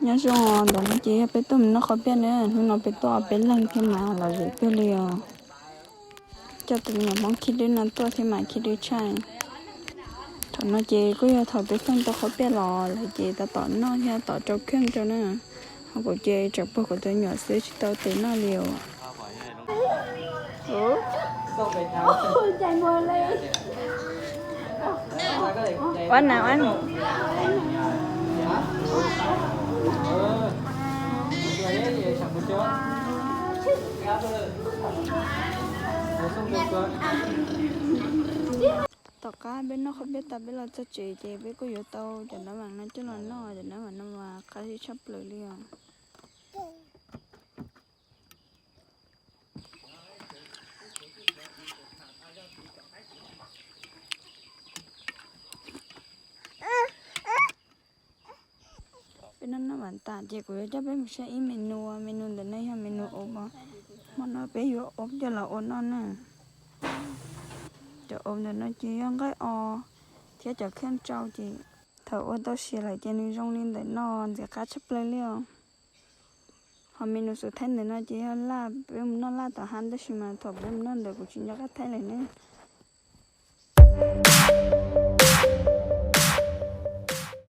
Nyob zoo, ntawm no ces yog peb tuaj mus noj qhov piaj na, hnub no peb tuaj peb leeg thiab mas lom zem kawg li os. Coj tus me nyuam Hmoob khib dwb no tuaj thiab mas khib dwb tshaj. Thaum no ces kuj yog thaum tus kheej tau qhov piaj los lawm ces tab tom noj thiab tom rau kheej rau na. Ho kuv ces tseem puag kuv tus me nyuam xwb tsis tau tes noj li os. Tom qab peb noj qhov piaj tas peb los txog tsev ces peb kuj yuav tau cov nab vam no coj los noj, cov nab vam no mas qab zib tshaj plaws li os. Peb noj noj vam tas ces kuv yuav coj peb mus saib ib menu, menu ntawm no yog menu ob os. Hmo no peb yuav ob coj los ua noj na. Cov ob ntawm no ces yog nqaij os thiab cov kheej tsau ces thaum ua tau siav lawm ces nws zoo li ntawm no ntxim qab tshaj plaws li os. Ho menu xuv thaib ntawm no ces yog laj, peb mus noj laj tom hav tab sis mas thaum peb mus noj ntawd kuv tsis nco qab thaij lawm ne.